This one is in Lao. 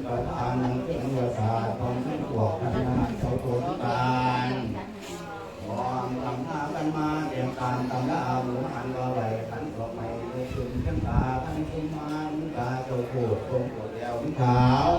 ປະທານເຄື່ອງວິທະຍາສາດ ພ້ອມທັງພວກຄະນະເຈົ້າໂຄງການ ພ້ອມນຳພາກັນມາຕຽມຕາມຕຳລາບູຮານວ່າໄວ້ ຂັນດອກໄມ້ ເຮັດຂຶ້ນເປັນຕາ ຄັນຊຸມມານກາ ເຈົ້າໂຄດຊົງໂຄດແກ້ວຂາວ